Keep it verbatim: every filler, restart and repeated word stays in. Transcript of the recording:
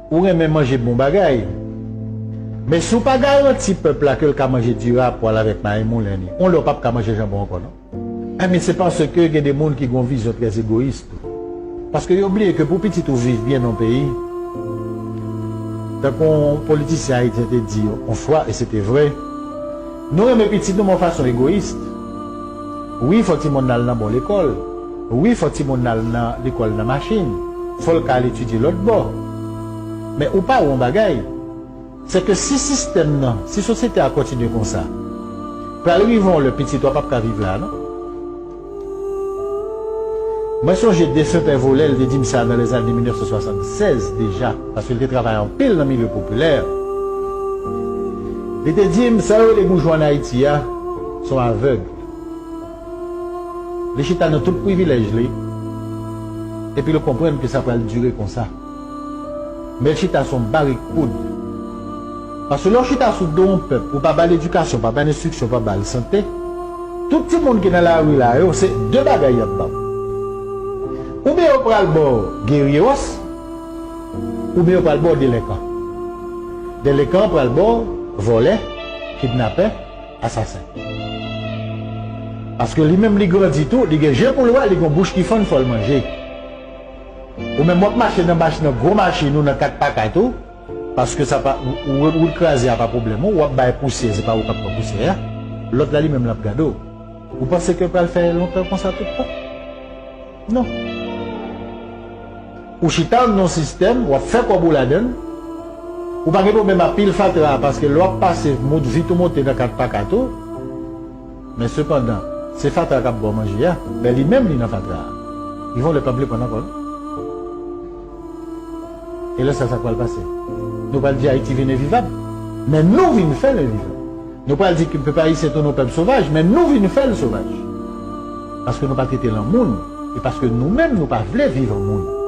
Ou renmen manje bon bagay. Men si w pa garanti pèp la ke l ka manje diri a pwal avèk mayi moulen li, on lè w p ap ka manje janbon ankò non. Ebyen se paske gen de moun ki gen yon vizyon trè egoyis tou. Paske yo bliye ke pou pitit ou viv byen nan yon peyi, tankou yon politisyen ayisyen te di yon fwa, e se te vre, nou renmen pitit nou men yon fason egoyis. Wi, fò timoun nan al nan bon lekòl. Wi, fò timoun nan al nan lekòl nan machin. Fò l ka al etidye lòt bò. Men ou pa wè yon bagay, se ke si sistèm nan, si sosyete a kontinye konsa, pral rive yon lè pitit ou a p ap ka viv la non. Mwen sonje defen Pè Volè, li te di m sa nan lèzane mil nèf san swasannsèz deja, paske li te travay anpil nan milye popilè. Li te di m, sa yo rele boujwa ann Ayiti a, se yon avèg. Li chita nan tout privilèj li, epi li konprann ke sa pral dire konsa. Men l chita sou yon barik poud. Paske lè w chita sou do yon pèp, ou pa ba l edikasyon, pa ba l enstriksyon, pa ba l sante, tout timoun ki nan lari la yo, se de bagay y ap ba w. Oubyen yo pral ba w geryeros, oubyen yo pral ba w delenkan. Delenkan an pral ba w vòlè, kidnapè, asasen. Paske li menm li grandi tou, li gen je pou l wè, li gen bouch ki fann, fò l manje. Ou menm w ap mache nan mach-, nan gwo machin ou nan kat pa kat ou, paske sa pa, ou, ou, ou kraze a pa pwoblèm ou, w ap bay pousyè, se pa ou k ap pran pousyè a. Lòt la li menm l ap gade w. Ou panse ke pral fè lontan konsa tout tan? Non. Ou chita nan yon sistèm, w ap fè kòb ou ladan l. Ou pa gen pwoblèm ak pil fatra a, paske lè w ap pase, vit ou monte nan kat pa kat ou. Men sepandan, se fatra k ap ba w manje a, men li menm li nan fatra a. Li vin yon lè l p ap vle pran l ankò non. E lè sa, sa k pral pase? Nou pral di Ayiti vin envivab, men nou vin fè l envivab. Nou pral di ke pèp ayisyen tounen yon pèp sovaj, men nou vin fè l sovaj. Paske nou pa trete l an moun, e paske nou menm nou pa vle viv an moun.